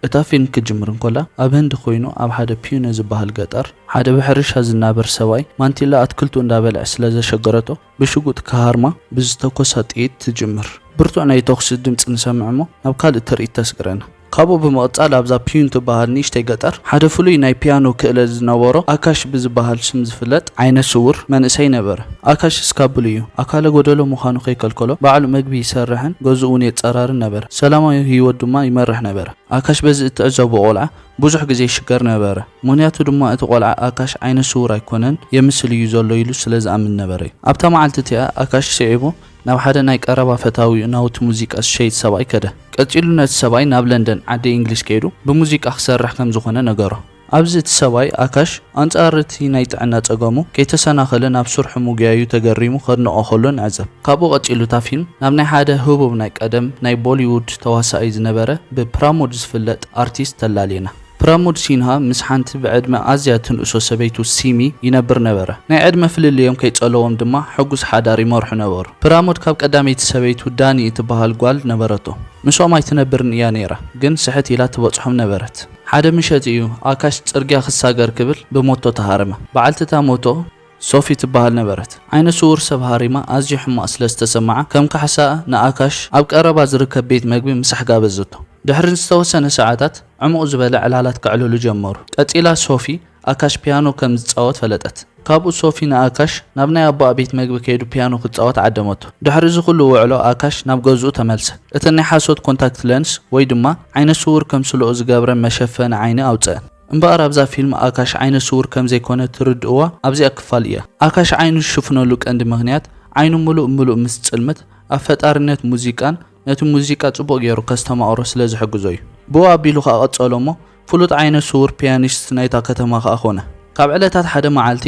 እታ ፊልም ክትጅምር እንከላ፣ ኣብ ህንዲ ኮይኑ ኣብ ሓደ ፒዩነ ዝበሃል ገጠር ሓደ ብሕርሻ ዝናበር ሰብኣይ ማንቲላ ኣትክልቱ እንዳበልዐ ስለ ዘሸገረቶ፣ ብሽጉጥ ክሃርማ ብዝተኮሳ ጥይት ትጅምር። ብርቱዕ ናይ ተኹሲ ድምፂ ንሰምዕ እሞ ናብ ካልእ ትርኢት ተስግረና። ካብኡ ብምቕጻል ኣብዛ ፒዩን ትበሃል ንእሽተይ ገጠር ሓደ ፍሉይ ናይ ፒያኖ ክእለት ዝነበሮ ኣካሽ ብዝበሃል ሽም ዝፍለጥ ዓይነ ስውር መንእሰይ ነበረ። ኣካሽ እስካብል እዩ። ኣካለ ጎደሎ ምዃኑ ከይከልከሎ ባዕሉ መግቢ ይሰርሕን ገዝኡ እውን የጸራርን ነበረ። ሰላማዊ ህይወት ድማ ይመርሕ ነበረ። ኣካሽ በዚ እትዕዘቦ ቆልዓ ብዙሕ ግዜ ይሽገር ነበረ። ምኽንያቱ ድማ እቲ ቆልዓ ኣካሽ ዓይነ ስውር ኣይኮነን የምስል እዩ ዘሎ ኢሉ ስለ ዝኣምን ነበረ እዩ። ኣብታ መዓልቲ እቲኣ ኣካሽ ስዒቡ ናብ ሓደ ናይ ቀረባ ፈታዊኡ ናውቲ ሙዚቃ ዝሸይጥ ሰብኣይ ከደ። ቀጺሉ ነቲ ሰብኣይ ናብ ለንደን ዓዲ እንግሊዝ ከይዱ ብሙዚቃ ክሰርሕ ከም ዝኾነ ነገሮ። ኣብዚ እቲ ሰብኣይ ኣካሽ ኣንጻር እቲ ናይ ጥዕና ጸገሙ ከይተሰናኸለ ናብ ስርሑ ምግያዩ ተገሪሙ ከድንቖ ከሎ ንዕዘብ። ካብኡ ቀጺሉ እታ ፊልም ናብ ናይ ሓደ ህቡብ ናይ ቀደም ናይ ቦሊውድ ተዋሳኣይ ዝነበረ ብፕራሞድ ዝፍለጥ ኣርቲስት ተላልየና። ፕራሞድ ሲንሃ ምስ ሓንቲ ብዕድመ ኣዝያ ትንእሶ ሰበይቱ ሲሚ ይነብር ነበረ። ናይ ዕድመ ፍልልዮም ከይጸለዎም ድማ ሕጉስ ሓዳር ይመርሑ ነበሩ። ፕራሞድ ካብ ቀዳመይቲ ሰበይቱ ዳኒ እትበሃል ጓል ነበረቶ። ምስኦም ኣይትነብርን እያ ነይራ፣ ግን ስሕት ኢላ ትበጽሖም ነበረት። ሓደ ምሸት እዩ ኣካሽ ጽርግያ ክሳገር ክብል ብሞቶ ተሃረመ። በዓልቲ እታ ሞቶ ሶፊ ትበሃል ነበረት። ዓይነ ስውር ሰብ ሃሪማ ኣዝዩ ሕማቕ ስለ ዝተሰምዓ፣ ከም ካሕሳ ንኣካሽ ኣብ ቀረባ ዝርከብ ቤት መግቢ ምሳሕ ጋበዘቶ። ድሕሪ ዝተወሰነ ሰዓታት ዕሙቕ ዝበለ ዕላላት ከዕልሉ ጀመሩ። ቀጺላ ሶፊ ኣካሽ ፒያኖ ከም ዝጻወት ፈለጠት። ካብኡ ሶፊ ንኣካሽ ናብ ናይ ኣቦኣ ቤት መግቢ ከይዱ ፒያኖ ክጻወት ዓደመቶ። ድሕሪ እዚ ኩሉ ውዕሎ ኣካሽ ናብ ገዝኡ ተመልሰ። እቲ ናይ ሓሶት ኮንታክት ለንስ ወይ ድማ ዓይነ ስውር ከምስልኦ ዝገብረ መሸፈኒ ዓይኒ ኣውጸአን። እምበኣር ኣብዛ ፊልም ኣካሽ ዓይነ ስውር ከም ዘይኮነ ትርድእዋ ኣብዚኣ ክፋል እያ። ኣካሽ ዓይኑ ዝሽፍነሉ ቀንዲ ምኽንያት ዓይኑ ምሉእ ምሉእ ምስ ጽልምት ኣብ ፈጣሪነት ሙዚቃን ነቲ ሙዚቃ ጽቡቕ ገይሩ ከስተማቕሮ ስለ ዝሕግዞ እዩ። ብኡ ኣቢሉ ከኣ ቀጸሎ እሞ ፍሉጥ ዓይነ ስውር ፒያኒስት ናይታ ከተማ ከኣ ኮነ። ካብ ዕለታት ሓደ መዓልቲ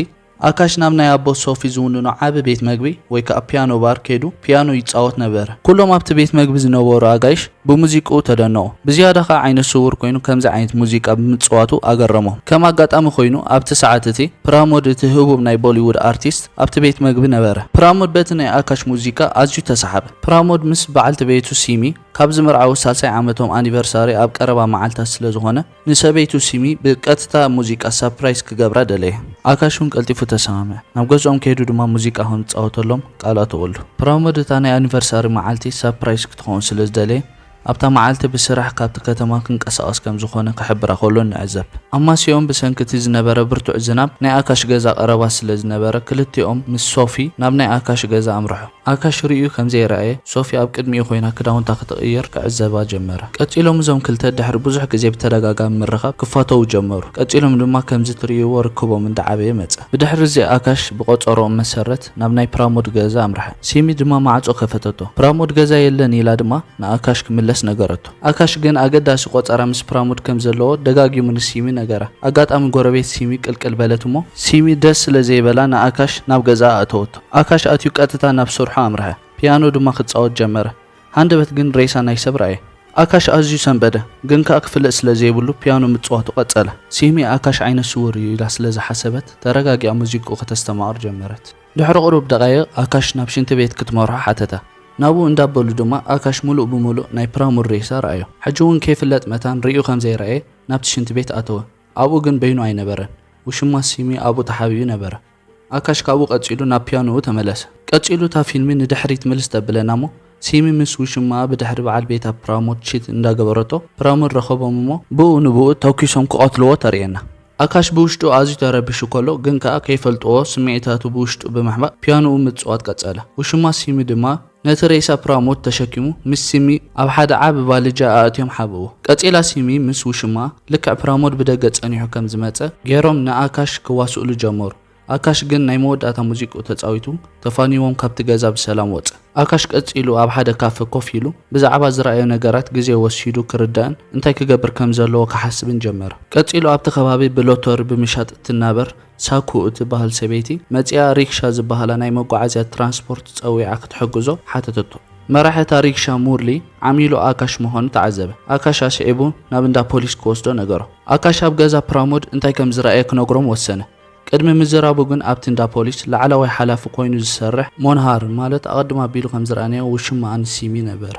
ኣካሽ ናብ ናይ ኣቦ ሶፊ ዝውንኖ ዓቢ ቤት መግቢ ወይ ከኣ ፒያኖ ባር ከይዱ ፒያኖ ይጻወት ነበረ። ኩሎም ኣብቲ ቤት መግቢ ዝነበሩ ኣጋይሽ ብሙዚቅኡ ተደነቑ። ብዝያዳ ከኣ ዓይነ ስውር ኮይኑ ከምዚ ዓይነት ሙዚቃ ብምጽዋቱ ኣገረሞም። ከም ኣጋጣሚ ኮይኑ ኣብቲ ሰዓት እቲ ፕራሞድ እቲ ህቡብ ናይ ቦሊውድ ኣርቲስት ኣብቲ ቤት መግቢ ነበረ። ፕራሞድ በቲ ናይ ኣካሽ ሙዚቃ ኣዝዩ ተሰሓበ። ፕራሞድ ምስ በዓልቲ ቤቱ ሲሚ ካብ ዝምርዓዉ ሳልሳይ ዓመቶም ኣኒቨርሳሪ ኣብ ቀረባ መዓልታት ስለ ዝኾነ ንሰበይቱ ሲሚ ብቀጥታ ሙዚቃ ሳፕራይዝ ክገብራ ደለየ። ኣካሽ እውን ቀልጢፉ ተሰማምዐ። ናብ ገዝኦም ከይዱ ድማ ሙዚቃ ከም ዝጻወተሎም ቃል ኣተወሉ። ፕራሞድ እታ ናይ ኣኒቨርሳሪ መዓልቲ ሳፕራይዝ ክትኸውን ስለ ዝደለየ ኣብታ መዓልቲ ብስራሕ ካብቲ ከተማ ክንቀሳቐስ ከም ዝኾነ ክሕብራ ከሎ ንዕዘብ። ኣማስያኦም ብሰንኪ እቲ ዝነበረ ብርቱዕ ዝናብ ናይ ኣካሽ ገዛ ቀረባ ስለ ዝነበረ ክልቲኦም ምስ ሶፊ ናብ ናይ ኣካሽ ገዛ ኣምርሑ። ኣካሽ ርእዩ ከም ዘይረኣየ ሶፊ ኣብ ቅድሚኡ ኮይና ክዳውንታ ክትቕይር ክዕዘባ ጀመረ። ቀጺሎም እዞም ክልተ ድሕሪ ብዙሕ ግዜ ብተደጋጋሚ ምርኻብ ክፋተዉ ጀመሩ። ቀጺሎም ድማ ከምዚ ትርእይዎ ርክቦም እንዳዓበየ መጸ። ብድሕሪ እዚ ኣካሽ ብቆጸሮኦም መሰረት ናብ ናይ ፕራሞድ ገዛ ኣምርሐ። ሲሚ ድማ ማዕጾ ከፈተቶ። ፕራሞድ ገዛ የለን ኢላ ድማ ንኣካሽ ክምለስ ነገረቶ። ኣካሽ ግን ኣገዳሲ ቆጸራ ምስ ፕራሞድ ከም ዘለዎ ደጋጊሙ ንሲሚ ነገራ። ኣጋጣሚ ጎረቤት ሲሚ ቅልቅል በለት እሞ ሲሚ ደስ ስለ ዘይበላ ንኣካሽ ናብ ገዛኣ ኣእተወቶ። ኣካሽ ኣትዩ ቀጥታ ናብ ስርሑ ኣምርሐ። ፒያኖ ድማ ክጻወት ጀመረ። ሃንደበት ግን ሬሳ ናይ ሰብ ረኣየ። ኣካሽ ኣዝዩ ሰንበደ፣ ግን ከኣ ክፍለጥ ስለ ዘይብሉ ፒያኖ ምጽዋቱ ቀጸለ። ሲሚ ኣካሽ ዓይነ ስውር እዩ ኢላ ስለ ዝሓሰበት ተረጋጊኣ ሙዚቅኡ ከተስተማቕር ጀመረት። ድሕሪ ቁሩብ ደቓይቕ ኣካሽ ናብ ሽንቲ ቤት ክትመርሖ ሓተታ። ናብኡ እንዳበሉ ድማ ኣካሽ ምሉእ ብምሉእ ናይ ፕራሞድ ሬሳ ረኣዮ። ሕጂ እውን ከይፍለጥ መታን ርእዩ ከም ዘይረኣየ ናብቲ ሽንቲ ቤት ኣተወ። ኣብኡ ግን በይኑ ኣይነበረን። ውሽማ ሲሚ ኣብኡ ተሓቢኡ ነበረ። ኣካሽ ካብኡ ቀጺሉ ናብ ፒያኖኡ ተመለሰ። ቀጺሉ እታ ፊልሚ ንድሕሪት ምልስ ተብለና እሞ ሲሚ ምስ ውሽማኣ ብድሕሪ በዓል ቤታ ፕራሞድ ቺት እንዳገበረቶ ፕራሞድ ረኸቦም እሞ ብኡ ንብኡ ተኩሶም ክቐትልዎ ተርእየና። ኣካሽ ብውሽጡ ኣዝዩ ተረቢሹ ከሎ ግን ከኣ ከይፈልጥዎ ስምዒታቱ ብውሽጡ ብምሕባእ ፒያኖኡ ምጽዋት ቀጸለ። ውሽማ ሲሚ ድማ ነቲ ሬሳ ፕራሞድ ተሸኪሙ ምስ ሲሚ ኣብ ሓደ ዓቢ ባልጃ ኣእትዮም ሓብእዎ። ቀጺላ ሲሚ ምስ ውሽማኣ ልክዕ ፕራሞድ ብደገ ጸኒሑ ከም ዝመጸ ገይሮም ንኣካሽ ክዋስእሉ ጀመሩ። ኣካሽ ግን ናይ መወዳእታ ሙዚቅኡ ተጻዊቱ ተፋኒዎም ካብቲ ገዛ ብሰላም ወጸ። ኣካሽ ቀጺሉ ኣብ ሓደ ካፈ ኮፍ ኢሉ ብዛዕባ ዝረኣዮ ነገራት ግዜ ወሲዱ ክርዳእን እንታይ ክገብር ከም ዘለዎ ክሓስብን ጀመረ። ቀጺሉ ኣብቲ ከባቢ ብሎተሪ ብምሻጥ እትናበር ሳኩ እትበሃል ሰበይቲ መጺኣ ሪክሻ ዝበሃላ ናይ መጓዓዝያ ትራንስፖርት ጸዊዓ ክትሕግዞ ሓተተቶ። መራሒ እታ ሪክሻ ሙርሊ ዓሚሉ ኣካሽ ምዃኑ ተዓዘበ። ኣካሽ ኣስዒቡ ናብ እንዳ ፖሊስ ክወስዶ ነገሮ። ኣካሽ ኣብ ገዛ ፕራሞድ እንታይ ከም ዝረኣየ ክነግሮም ወሰነ። ቅድሚ ምዝራቡ ግን ኣብቲ እንዳ ፖሊስ ላዕለዋይ ሓላፊ ኮይኑ ዝሰርሕ ሞንሃር ማለት ኣቐድም ኣቢሉ ከም ዝረኣናዮ ውሽማኣ ንሲሚ ነበረ።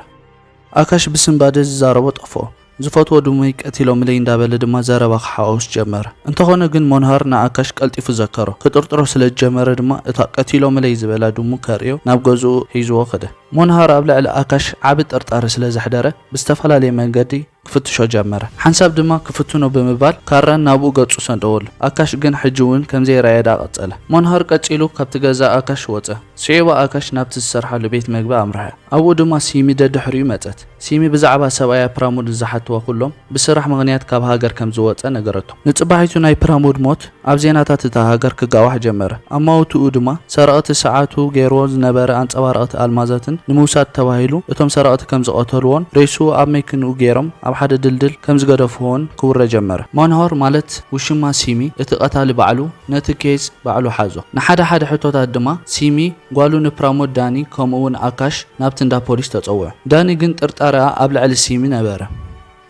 ኣካሽ ብስንባደ ዝዛረቦ ጠፍኦ። ዝፈትዎ ድሙይ ቀቲሎምለይ እንዳበለ ድማ ዘረባ ክሓዋውስ ጀመረ። እንተኾነ ግን ሞንሃር ንኣካሽ ቀልጢፉ ዘከሮ። ክጥርጥሮ ስለ ዝጀመረ ድማ እታ ቀቲሎምለይ ዝበላ ድሙ ከርእዮ ናብ ገዝኡ ሒዝዎ ከደ። ሞንሃር ኣብ ልዕሊ ኣካሽ ዓቢ ጥርጣረ ስለ ዘሕደረ ብዝተፈላለየ መንገዲ ክፍትሾ ጀመረ። ሓንሳብ ድማ ክፍትኖ ብምባል ካራን ናብኡ ገጹ ሰንደወሉ። ኣካሽ ግን ሕጂ እውን ከም ዘይረኣየ ደኣ ቀጸለ። ሞንሃር ቀጺሉ ካብቲ ገዛ ኣካሽ ወጸ። ስዒቡ ኣካሽ ናብቲ ዝሰርሓሉ ቤት መግቢ ኣምርሐ። ኣብኡ ድማ ሲሚ ደድሕሪኡ መጸት። ሲሚ ብዛዕባ ሰብኣያ ፕራሞድ ዝሓትዋ ኩሎም ብስራሕ ምኽንያት ካብ ሃገር ከም ዝወጸ ነገረቶ። ንጽባሒቱ ናይ ፕራሞድ ሞት ኣብ ዜናታት እታ ሃገር ክጋዋሕ ጀመረ። ኣማውትኡ ድማ ሰረቕቲ ሰዓቱ ገይርዎ ዝነበረ ኣንጸባረቕቲ ኣልማዛትን ንምውሳድ ተባሂሉ እቶም ሰረቕቲ ከም ዝቐተልዎን ሬስኡ ኣብ መኪንኡ ገይሮም ኣብ ሓደ ድልድል ከም ዝገደፍዎን ክውረ ጀመረ። ማንሆር ማለት ውሽማ ሲሚ እቲ ቀታሊ ባዕሉ ነቲ ኬዝ ባዕሉ ሓዞ። ንሓደ ሓደ ሕቶታት ድማ ሲሚ ጓሉ ንፕራሞድ ዳኒ ከምኡ እውን ኣካሽ ናብቲ እንዳ ፖሊስ ተጸውዖ። ዳኒ ግን ጥርጣረኣ ኣብ ልዕሊ ሲሚ ነበረ።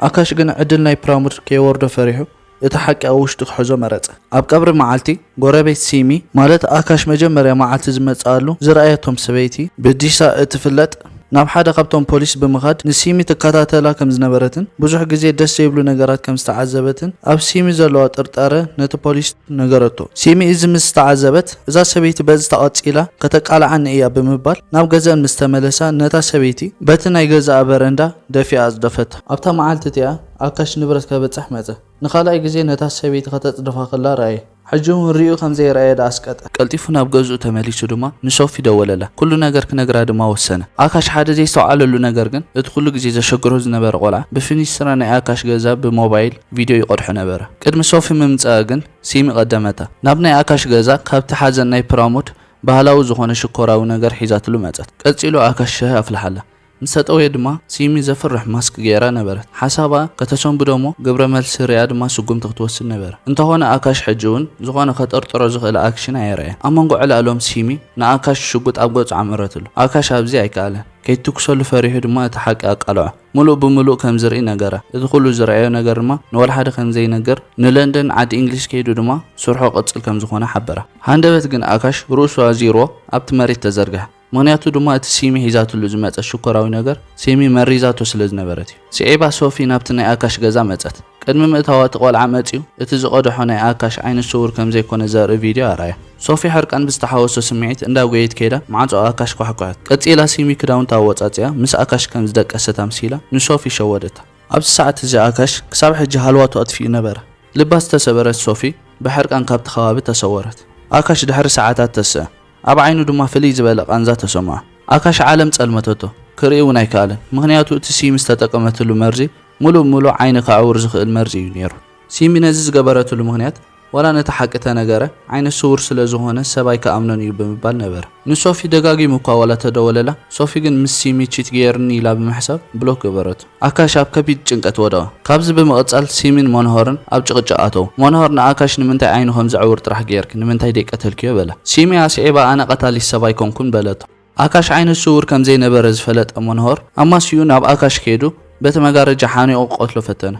ኣካሽ ግን ዕድል ናይ ፕራሞድ ከይወርዶ ፈሪሑ እቲ ሓቂ ኣብ ውሽጡ ክሕዞ መረጸ። ኣብ ቀብሪ መዓልቲ ጎረቤት ሲሚ ማለት ኣካሽ መጀመርያ መዓልቲ ዝመጽኣሉ ዝረኣየቶም ሰበይቲ ብዲሳ እትፍለጥ ናብ ሓደ ካብቶም ፖሊስ ብምኻድ ንሲሚ ትከታተላ ከም ዝነበረትን ብዙሕ ግዜ ደስ ዘይብሉ ነገራት ከም ዝተዓዘበትን ኣብ ሲሚ ዘለዋ ጥርጣረ ነቲ ፖሊስ ነገረቶ። ሲሚ እዚ ምስ ዝተዓዘበት እዛ ሰበይቲ በዚ ተቐጺላ ከተቃልዓኒ እያ ብምባል ናብ ገዘን ምስ ተመለሳ ነታ ሰበይቲ በቲ ናይ ገዛኣ በረንዳ ደፊኣ ኣጽደፈታ። ኣብታ መዓልቲ እቲኣ ኣካሽ ንብረት ከበጽሕ መጸ። ንኻልኣይ ግዜ ነታ ሰበይቲ ከተጽድፋ ከላ ረኣየ። ሕጂ እውን ርእዩ ከም ዘይረኣየ ደኣ ኣስቀጠ። ቀልጢፉ ናብ ገዝኡ ተመሊሱ ድማ ንሶፊ ደወለላ። ኩሉ ነገር ክነግራ ድማ ወሰነ። ኣካሽ ሓደ ዘይስተውዓለሉ ነገር ግን እቲ ኩሉ ግዜ ዘሸግሮ ዝነበረ ቆልዓ ብፊኒስትራ ናይ ኣካሽ ገዛ ብሞባይል ቪድዮ ይቐድሖ ነበረ። ቅድሚ ሶፊ ምምጻኣ ግን ሲሚ ቀደመታ። ናብ ናይ ኣካሽ ገዛ ካብቲ ሓዘን ናይ ፕራሞድ ባህላዊ ዝኾነ ሽኮራዊ ነገር ሒዛትሉ መጸት። ቀጺሉ ኣካሽ ሻሂ ኣፍልሓላ። ምስ ተጠውየ ድማ ሲሚ ዘፍርሕ ማስክ ገይራ ነበረት። ሓሳባ ከተሰንብዶ እሞ ግብረ መልሲ ሪኣ ድማ ስጉምቲ ክትወስድ ነበረ። እንተኾነ ኣካሽ ሕጂ እውን ዝኾነ ከጠርጥሮ ዝኽእል ኣክሽን ኣየርኣየን። ኣብ መንጎ ዕላሎም ሲሚ ንኣካሽ ሽጉጥ ኣብ ገጹ ዓመረትሉ። ኣካሽ ኣብዚ ኣይከኣለን። ከይትኩሰሉ ፈሪሑ ድማ እቲ ሓቂ ኣቃልዖ። ምሉእ ብምሉእ ከም ዝርኢ ነገራ። እቲ ኩሉ ዝረኣዮ ነገር ድማ ንወላ ሓደ ከም ዘይነግር ንለንደን ዓዲ እንግሊዝ ከይዱ ድማ ስርሖ ቅጽል ከም ዝኾነ ሓበራ። ሃንደበት ግን ኣካሽ ርእሱ ኣዚርዎ ኣብቲ መሬት ተዘርግሐ። ምኽንያቱ ድማ እቲ ሲሚ ሒዛትሉ ዝመጸ ሽኮራዊ ነገር ሲሚ መሪዛቶ ስለ ዝነበረት እዩ። ስዒባ ሶፊ ናብቲ ናይ ኣካሽ ገዛ መጸት። ቅድሚ ምእታዋ እቲ ቆልዓ መጺኡ እቲ ዝቐድሖ ናይ ኣካሽ ዓይነ ስውር ከም ዘይኮነ ዘርኢ ቪድዮ ኣርኣያ። ሶፊ ሕርቃን ብዝተሓወሶ ስምዒት እንዳጎየት ከይዳ ማዕጾ ኣካሽ ኳሕኳሐት። ቀጺላ ሲሚ ክዳውንታ ኣወጻጺኣ ምስ ኣካሽ ከም ዝደቀሰት ኣምሲላ ንሶፊ ሸወደታ። ኣብዚ ሰዓት እዚ ኣካሽ ክሳብ ሕጂ ሃልዋቱ ኣጥፊኡ ነበረ። ልባ ዝተሰበረት ሶፊ ብሕርቃን ካብቲ ከባቢ ተሰወረት። ኣካሽ ድሕሪ ሰዓታት ተስአ። ኣብ ዓይኑ ድማ ፍልይ ዝበለ ቃንዛ ተሰምዖ። ኣካሽ ዓለም ጸልመተቶ። ክርኢ እውን ኣይከኣለን። ምኽንያቱ እቲ ሲሚ ዝተጠቀመትሉ መርዚ ምሉእ ብምሉእ ዓይኒ ከዕውር ዝኽእል መርዚ እዩ ነይሩ። ሲሚ ነዚ ዝገበረትሉ ምኽንያት ዋላ ነቲ ሓቂ ተነገረ ዓይነ ስውር ስለ ዝኾነ ሰብ ኣይከኣምኖን እዩ ብምባል ነበረ። ንሶፊ ደጋጊሙ እኳ ዋላ ተደወለላ፣ ሶፊ ግን ምስ ሲሚ ቺት ገይርኒ ኢላ ብምሕሳብ ብሎክ ገበረቶ። ኣካሽ ኣብ ከቢድ ጭንቀት ወደቐ። ካብዚ ብምቕጻል ሲሚን ሞንሆርን ኣብ ጭቕጭቕ ኣተዉ። ሞንሆር ንኣካሽ ንምንታይ ዓይኑ ከም ዘዕውር ጥራሕ ገይርኪ ንምንታይ ደይቀተልክዮ በላ። ሲሚ ኣስዒባ ኣነ ቀታሊት ሰብ ኣይኮንኩን በለቶ። ኣካሽ ዓይነ ስውር ከም ዘይነበረ ዝፈለጠ ሞንሆር ኣማስይኡ ናብ ኣካሽ ከይዱ በቲ መጋረጃ ሓኒቑ ክቐትሎ ፈተነ።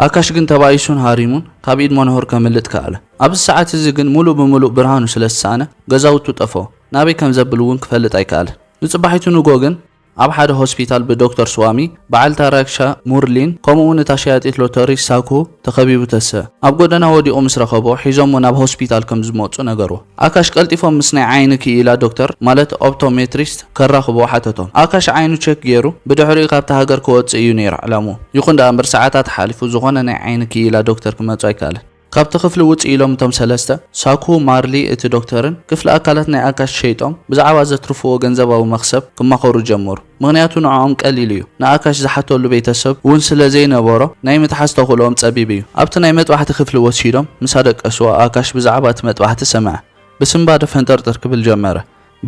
ኣካሽ ግን ተባኢሱን ሃሪሙን ካብ ኢድ ሞንሆር ከምልጥ ከኣለ። ኣብዚ ሰዓት እዚ ግን ሙሉእ ብምሉእ ብርሃኑ ስለ ዝሰኣነ ገዛውቱ ጠፈኦ። ናበይ ከም ዘብል እውን ክፈልጥ ኣይከኣለን። ንጽባሒቱ ንጎ ግን ኣብ ሓደ ሆስፒታል ብዶክተር ስዋሚ፣ በዓልታ ራክሻ ሙርሊን ከምኡ እውን እታ ሸያጢት ሎተሪ ሳኩ ተኸቢቡ ተስእ። ኣብ ጎደና ወዲቑ ምስ ረኸቦ ሒዞሞ ናብ ሆስፒታል ከም ዝመጹ ነገርዎ። ኣካሽ ቀልጢፎም ምስ ናይ ዓይኒ ክኢላ ዶክተር ማለት ኦፕቶሜትሪስት ከራኽቦ ሓተቶም። ኣካሽ ዓይኑ ቸክ ገይሩ ብድሕሪኡ ካብታ ሃገር ክወጽእ እዩ ነይሩ ዕላምኡ። ይኹን ደኣ እምበር ሰዓታት ሓሊፉ ዝኾነ ናይ ዓይኒ ክኢላ ዶክተር ክመጹ ኣይከኣለን። ካብቲ ክፍሊ ውጽእ ኢሎም እቶም ሰለስተ ሳኩ፣ ማርሊ እቲ ዶክተርን ክፍሊ ኣካላት ናይ ኣካሽ ሸይጦም ብዛዕባ ዘትርፍዎ ገንዘባዊ መኽሰብ ክማኸሩ ጀመሩ። ምኽንያቱ ንዕኦም ቀሊል እዩ። ንኣካሽ ዝሓተሉ ቤተሰብ እውን ስለ ዘይነበሮ ናይ ምትሓዝ ተኽእሎኦም ጸቢብ እዩ። ኣብቲ ናይ መጥባሕቲ ክፍሊ ወሲዶም ምስ ኣደቀስዎ ኣካሽ ብዛዕባ እቲ መጥባሕቲ ሰምዐ። ብስንባደ ፈንጠርጠር ክብል ጀመረ።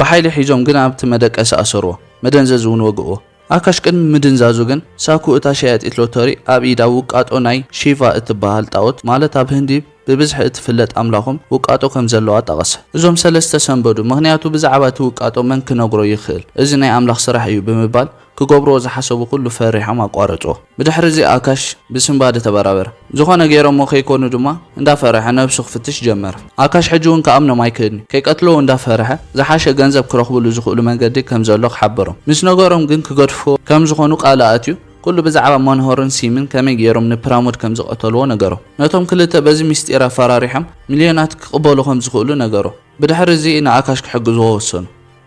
ብሓይሊ ሒዞም ግን ኣብቲ መደቀሲ ኣሰርዎ። መደንዘዚ እውን ወግእዎ። ኣካሽ ቅድሚ ምድንዛዙ ግን ሳኩ እታ ሸያጢት ሎተሪ ኣብ ኢዳ ውቃጦ ናይ ሺቫ እትበሃል ጣኦት ማለት ኣብ ህንዲ ብብዝሒ እትፍለጥ ኣምላኾም ውቃጦ ከም ዘለዋ ጠቐሰ። እዞም ሰለስተ ሰንበዱ፣ ምኽንያቱ ብዛዕባ እቲ ውቃጦ መን ክነግሮ ይኽእል? እዚ ናይ ኣምላኽ ስራሕ እዩ ብምባል ክገብርዎ ዝሓሰቡ ኩሉ ፈሪሖም ኣቋረጽዎ። ብድሕሪ እዚ ኣካሽ ብስንባደ ተበራበረ። ዝኾነ ገይሮሞ ከይኮኑ ድማ እንዳፈረሐ ነብሱ ክፍትሽ ጀመረ። ኣካሽ ሕጂ እውን ክኣምኖም ኣይክእልን እዩ። ከይቀትልዎ እንዳፈረሐ ዝሓሸ ገንዘብ ክረኽብሉ ዝኽእሉ መንገዲ ከም ዘሎ ክሓበሮም ምስ ነገሮም ግን ክገድፍዎ ከም ዝኾኑ ቃል ኣእትዩ ኩሉ ብዛዕባ ሞንሆርን ሲምን ከመይ ገይሮም ንፕራሞድ ከም ዝቐተልዎ ነገሮም። ነቶም ክልተ በዚ ምስጢር ኣፈራሪሖም ሚልዮናት ክቕበሉ ከም ዝኽእሉ ነገሮም። ብድሕሪ እዚ ንኣካሽ ክሕግዝዎ ወሰኑ።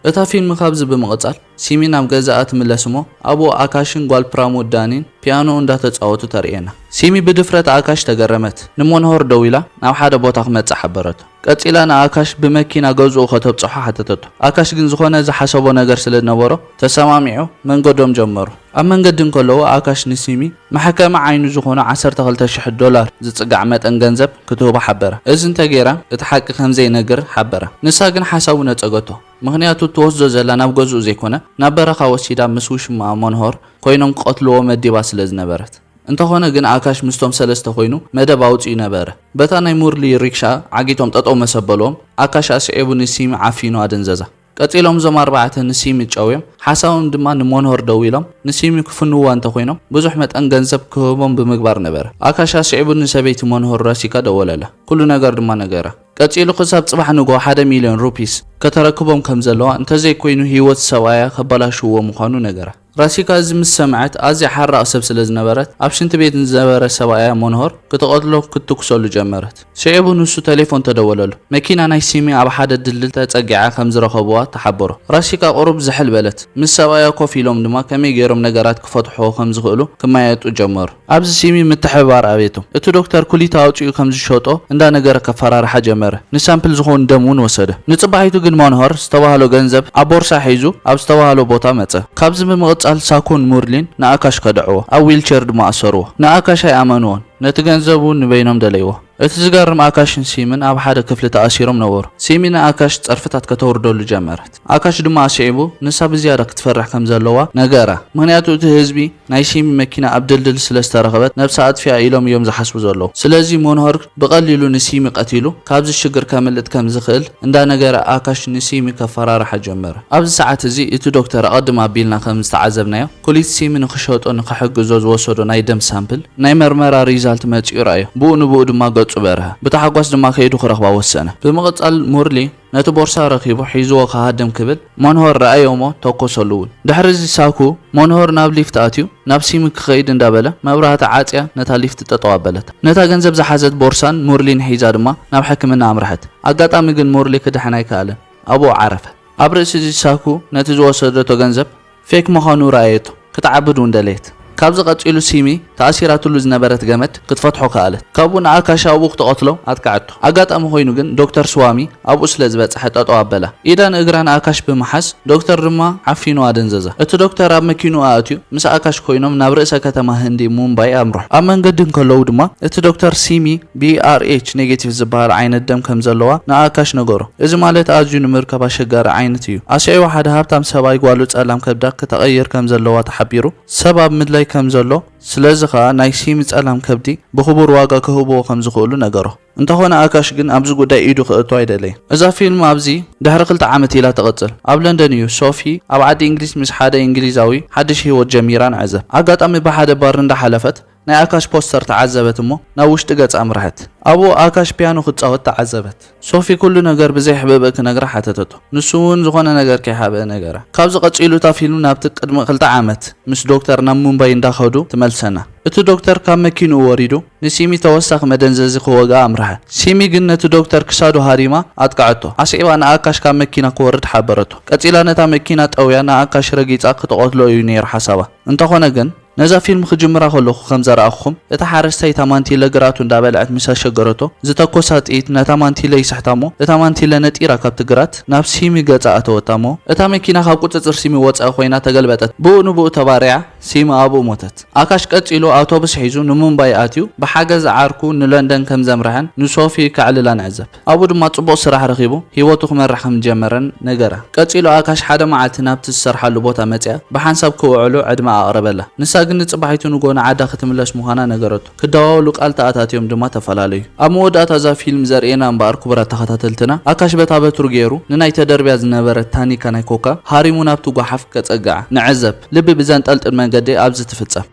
እታ ፊልም ካብዚ ብምቕጻል ሲሚ ናብ ገዛኣ ትምለስ እሞ ኣብኡ ኣካሽን ጓል ፕራሞድ ዳኒን ፒያኖ እንዳተጻወቱ ተርእየና። ሲሚ ብድፍረት ኣካሽ ተገረመት። ንሞንሆር ደዊላ ናብ ሓደ ቦታ ክመጽእ ሓበረቶ። ቀጺላ ንኣካሽ ብመኪና ገዝኡ ከተብጽሖ ሓተተቶ። ኣካሽ ግን ዝኾነ ዝሓሰቦ ነገር ስለ ዝነበሮ ተሰማሚዑ መንገዶም ጀመሩ። ኣብ መንገዲ እንከለዉ ኣካሽ ንሲሚ መሐከሚ ዓይኑ ዝኾነ ዓሰርተ ክልተ ሽሕ ዶላር ዝጽጋዕ መጠን ገንዘብ ክትህቦ ሓበረ። እዚ እንተገይራ እቲ ሓቂ ከም ዘይነግር ሓበረ። ንሳ ግን ሓሳቡ ነጸገቶ። ምኽንያቱ እትወስዶ ዘላ ናብ ገዝኡ ዘይኮነ ናብ በረኻ ወሲዳ ምስ ውሽማኣ ሞንሆር ኮይኖም ክቐትልዎ መዲባ ስለ ዝነበረት። እንተኾነ ግን ኣካሽ ምስቶም ሰለስተ ኮይኑ መደብ ኣውጺኡ ነበረ። በታ ናይ ሙርሊ ሪክሻ ዓጊቶም ጠጠው መሰበልዎም ኣካሽ ኣስዒቡ ንሲሚ ዓፊኑ ኣደንዘዛ። ቀጺሎም እዞም ኣርባዕተ ንሲሚ ጨውዮም ሓሳቦም ድማ ንሞንሆር ደዊሎም ንሲሚ ክፍንዋ እንተኾይኖም ብዙሕ መጠን ገንዘብ ክህቦም ብምግባር ነበረ። ኣካሽ ኣስዒቡ ንሰበይቲ ሞንሆር ራሲካ ደወለላ። ኩሉ ነገር ድማ ነገራ። ቀጺሉ ክሳብ ጽባሕ ንግሆ ሓደ ሚልዮን ሩፒስ ከተረክቦም ከም ዘለዋ እንተዘይኮይኑ ህይወት ሰብኣያ ከባላሽዎ ምዃኑ ነገራ። ራሲካ እዚ ምስ ሰምዐት ኣዝያ ሓራቕ ሰብ ስለ ዝነበረት ኣብ ሽንቲ ቤት ንዝነበረ ሰብኣያ ሞንሆር ክትቐትሎ ክትትኩሰሉ ጀመረት። ስዒቡ ንሱ ቴሌፎን ተደወለሉ። መኪና ናይ ሲሚ ኣብ ሓደ ድልድል ተጸጊዓ ከም ዝረኸብዋ ተሓበሮ። ራሲካ ቁሩብ ዝሕል በለት። ምስ ሰብኣያ ኮፍ ኢሎም ድማ ከመይ ገይሮም ነገራት ክፈትሕዎ ከም ዝኽእሉ ክመያየጡ ጀመሩ። ኣብዚ ሲሚ ምትሕብባር ኣብየቶም። እቲ ዶክተር ኩሊት ኣውጺኡ ከም ዝሸጦ እንዳነገረ ከፈራርሓ ጀመረ። ንሳምፕል ዝኸውን ደም እውን ወሰደ። ንጽባሒቱ ግን ሞንሆር ዝተባህሎ ገንዘብ ኣብ ቦርሳ ሒዙ ኣብ ዝተባህሎ ቦታ መጸ። ካብዚ ብምቕጻል ሳኩን ሙርሊን ንኣካሽ ከድዕዎ ኣብ ዊልቸር ድማ ኣሰርዎ። ንኣካሽ ኣይኣመንዎን። ነቲ ገንዘብ እውን ንበይኖም ደለይዎ። እቲ ዝገርም ኣካሽን ሲምን ኣብ ሓደ ክፍሊ ተኣሲሮም ነበሩ። ሲሚ ንኣካሽ ጸርፍታት ከተውርደሉ ጀመረት። ኣካሽ ድማ ኣስዒቡ ንሳ ብዝያዳ ክትፈርሕ ከም ዘለዋ ነገራ። ምኽንያቱ እቲ ህዝቢ ናይ ሲሚ መኪና ኣብ ድልድል ስለ ዝተረኸበት ነብሳ ኣጥፊኣ ኢሎም እዮም ዝሓስቡ ዘለዉ። ስለዚ ሞንሆር ብቐሊሉ ንሲሚ ቀቲሉ ካብዚ ሽግር ከምልጥ ከም ዝኽእል እንዳነገረ ኣካሽ ንሲሚ ከፈራርሓ ጀመረ። ኣብዚ ሰዓት እዚ እቲ ዶክተር ኣቐድም ኣቢልና ከም ዝተዓዘብናዮ ኩሊት ሲሚ ንኽሸጦ ንኽሕግዞ ዝወሰዶ ናይ ደም ሳምፕል ናይ መርመራ ሪዛልት መጺኡ ረኣዮ። ብኡ ንብኡ ድማ ገጹ በርሀ። ብታሓጓስ ድማ ከይዱ ክረኽባ ወሰነ። ብምቕጻል ሙርሊ ነቲ ቦርሳ ረኺቡ ሒዝዎ ክሃድም ክብል ሞንሆር ረኣዮ እሞ ተኮሰሉ እውን። ድሕሪ እዚ ሳኩ ሞንሆር ናብ ሊፍት ኣትዩ ናብ ሲሚ ክኸይድ እንዳበለ መብራህቲ ዓጽያ ነታ ሊፍት ጠጠው ኣበለታ። ነታ ገንዘብ ዝሓዘት ቦርሳን ሙርሊን ሒዛ ድማ ናብ ሕክምና ኣምርሐት። ኣጋጣሚ ግን ሙርሊ ክድሕን ኣይከኣለን። ኣብኡ ዓረፈ። ኣብ ርእሲ እዚ ሳኩ ነቲ ዝወሰደቶ ገንዘብ ፌክ ምዃኑ ረኣየቶ። ክትዓብድ እውን ደለየት። ካብዚ ቀጺሉ ሲሚ ተኣሲራትሉ ዝነበረት ገመድ ክትፈትሖ ከኣለት። ካብኡ ንኣካሽ ኣብኡ ክትቐትሎ ኣጥቅዐቶ። ኣጋጣሚ ኮይኑ ግን ዶክተር ስዋሚ ኣብኡ ስለ ዝበጽሐ ጠጠው ኣበላ። ኢዳ ንእግራ ንኣካሽ ብምሓዝ ዶክተር ድማ ዓፊኑ ኣደንዘዛ። እቲ ዶክተር ኣብ መኪንኡ ኣእትዩ ምስ ኣካሽ ኮይኖም ናብ ርእሰ ከተማ ህንዲ ሙምባይ ኣምርሑ። ኣብ መንገዲ እንከለዉ ድማ እቲ ዶክተር ሲሚ ቢ ኣር ኤች ኔጌቲቭ ዝበሃል ዓይነት ደም ከም ዘለዋ ንኣካሽ ነገሮ። እዚ ማለት ኣዝዩ ንምርካብ ኣሸጋሪ ዓይነት እዩ። ኣስዒቡ ሓደ ሃብታም ሰብኣይ ጓሉ ጸላም ከብዳ ከተቐይር ከም ዘለዋ ተሓቢሩ ሰብ ኣብ ምድላይ ከም ዘሎ፣ ስለዚ ኸኣ ናይ ሲሚ ጸላም ከብዲ ብኽቡር ዋጋ ክህብዎ ከም ዝኽእሉ ነገሮ። እንተኾነ ኣካሽ ግን ኣብዚ ጉዳይ ኢዱ ክእቱ ኣይደለየን። እዛ ፊልም ኣብዚ ድሕሪ ክልተ ዓመት ኢላ ትቕጽል። ኣብ ለንደን እዩ ሶፊ ኣብ ዓዲ እንግሊዝ ምስ ሓደ እንግሊዛዊ ሓድሽ ህይወት ጀሚራ ንዕዘብ። ኣጋጣሚ ብሓደ ባር እንዳሓለፈት ናይ ኣካሽ ፖስተር ተዓዘበት እሞ ናብ ውሽጢ ገጽ ኣምርሐት። ኣብኡ ኣካሽ ፒያኖ ክጻወት ተዓዘበት። ሶፊ ኩሉ ነገር ብዘይ ሕብእብእ ክነግራ ሓተተቶ። ንሱ እውን ዝኾነ ነገር ከይሓብአ ነገራ። ካብዚ ቀጺሉ እታ ፊልም ናብቲ ቅድሚ ክልተ ዓመት ምስ ዶክተር ናብ ሙምባይ እንዳኸዱ ትመልሰና። እቲ ዶክተር ካብ መኪንኡ ወሪዱ ንሲሚ ተወሳኺ መደንዘዚ ክወግኣ ኣምርሐ። ሲሚ ግን ነቲ ዶክተር ክሳዱ ሃሪማ ኣጥቅዐቶ። ኣስዒባ ንኣካሽ ካብ መኪና ክወርድ ሓበረቶ። ቀጺላ ነታ መኪና ጠውያ ንኣካሽ ረጊጻ ክትቐትሎ እዩ ነይሩ ሓሳባ። እንተኾነ ግን ነዛ ፊልም ክጅምራ ከለኹ ከም ዘረኣኹኹም እታ ሓረስታይ እታ ማንቲለ ግራቱ እንዳበልዐት ምስ ኣሸገረቶ ዝተኮሳ ጥይት ነታ ማንቲለ ይስሕታ እሞ እታ ማንቲለ ነጢራ ካብቲ ግራት ናብ ሲሚ ገጻ ኣተወታ እሞ እታ መኪና ካብ ቁጽጽር ሲሚ ወጻኢ ኮይና ተገልበጠት። ብኡ ንብኡ ተባሪዓ ሲሚ ኣብኡ ሞተት። ኣካሽ ቀጺሉ ኣውቶቡስ ሒዙ ንሙምባይ ኣትዩ ብሓገዝ ዓርኩ ንለንደን ከም ዘምርሐን ንሶፊ ከዕልላ ንዕዘብ። ኣብኡ ድማ ጽቡቕ ስራሕ ረኺቡ ህይወቱ ክመርሕ ከም ዝጀመረን ነገራ። ቀጺሉ ኣካሽ ሓደ መዓልቲ ናብቲ ዝሰርሓሉ ቦታ መጺኣ ብሓንሳብ ክውዕሉ ዕድመ ኣቕረበላ። ንሳ ግን ንጽባሒቱ ንጎ ንዓዳ ክትምለስ ምዃና ነገረቶ። ክደዋወሉ ቃል ተኣታትዮም ድማ ተፈላለዩ። ኣብ መወዳእታ እዛ ፊልም ዘርእየና እምበኣር ክቡራት ተኸታተልትና ኣካሽ በታ በትሩ ገይሩ ንናይ ተደርብያ ዝነበረት ታኒካ ናይ ኮካ ሃሪሙ ናብቲ ጓሓፍ ከጸግዓ ንዕዘብ። ልቢ ብዘንጠልጥል መንገዲ ኣብዚ ትፍጸም።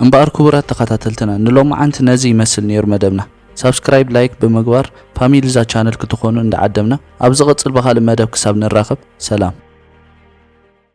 እምበኣር ክቡራት ተኸታተልትና ንሎማዓንቲ ነዚ ይመስል ነይሩ መደብና። ሳብስክራይብ ላይክ ብምግባር ፋሚሊ እዛ ቻነል ክትኾኑ እንዳዓደምና ኣብ ዝቕጽል ብኻልእ መደብ ክሳብ ንራኸብ ሰላም።